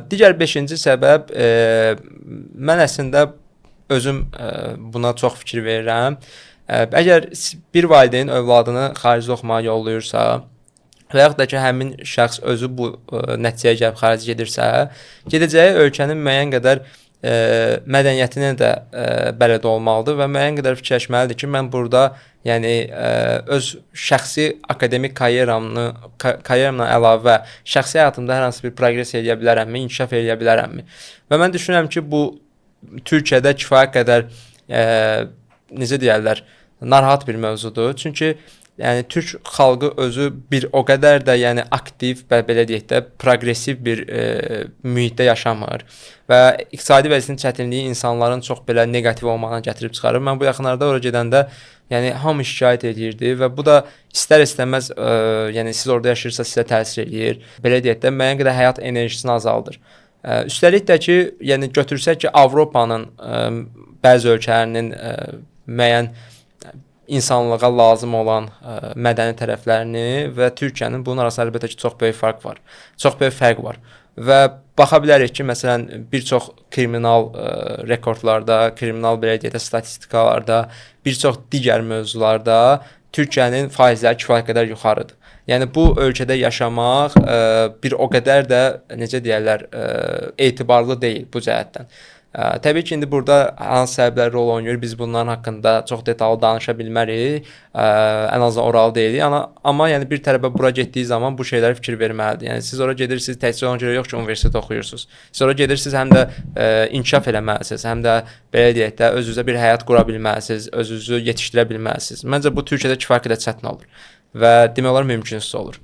Digər beşinci səbəb, mən əslində özüm buna çox fikir verirəm. Əgər bir valideyn övladını xaricdə oxumağa yollayırsa və yaxud da ki, həmin şəxs özü bu nəticəyə gəlib xaricə gedirsə, gedəcəyi ölkənin müəyyən qədər mədəniyyətinə də bələd olmalıdır və müəyyən qədər fikirləşməlidir ki, mən burada, yəni öz şəxsi akademik karyeramı karyeramdan əlavə şəxsi həyatımda hər hansı bir proqres eləyə bilərəmmi, inkişaf eləyə bilərəmmi? Və mən düşünürəm ki, bu Türkiyədə kifayət qədər necə deyərlər, narahat bir mövzudur. Çünki yəni türk xalqı özü bir o qədər də, yəni aktiv və belə deyək də proqressiv bir mühitdə yaşamır və iqtisadi vəziyyətin çətinliyi insanların çox belə neqativ olmağına gətirib çıxarır. Mən bu yaxınlarda ora gedəndə, yəni hamı şikayət edirdi və bu da istər-istəməz yəni siz orada yaşayırsınız, sizə təsir eləyir. Belə deyək də müəyyən qədər həyat enerjisini azaldır. Üstəlik də ki, yəni götürsək ki, Avropanın bəzi ölkələrinin müəyyən insanlığa lazım olan mədəni tərəflərini və Türkiyənin, bunun arasında əlbəttə ki, çox böyük fərq var. Çox böyük fərq var. Və baxa bilərik ki, məsələn, bir çox kriminal rekordlarda, kriminal belə deyək də statistikalarda, bir çox digər mövzularda Türkiyənin faizləri kifayət qədər yuxarıdır. Yəni bu ölkədə yaşamaq bir o qədər də necə deyərlər, etibarlı deyil bu cəhətdən. Təbii ki, indi burada hansı səbəblər rol oynayır, biz bunların haqqında çox detallı danışa bilmərik. Ən azından oralı deyilik. Amma yəni bir tələbə bura getdiyi zaman bu şeylərə fikir verməlidir. Yəni siz ora gedirsiniz təkcə ona görə yox ki, universitet oxuyursunuz. Siz ora gedirsiniz həm də inkişaf eləməlisiniz, həm də belə deyək də özünüzə bir həyat qura bilməlisiniz, özünüzü yetişdirə bilməlisiniz. Məncə bu Türkiyədə kifayət qədər çətin olur və demək olar mümkünsüz olur.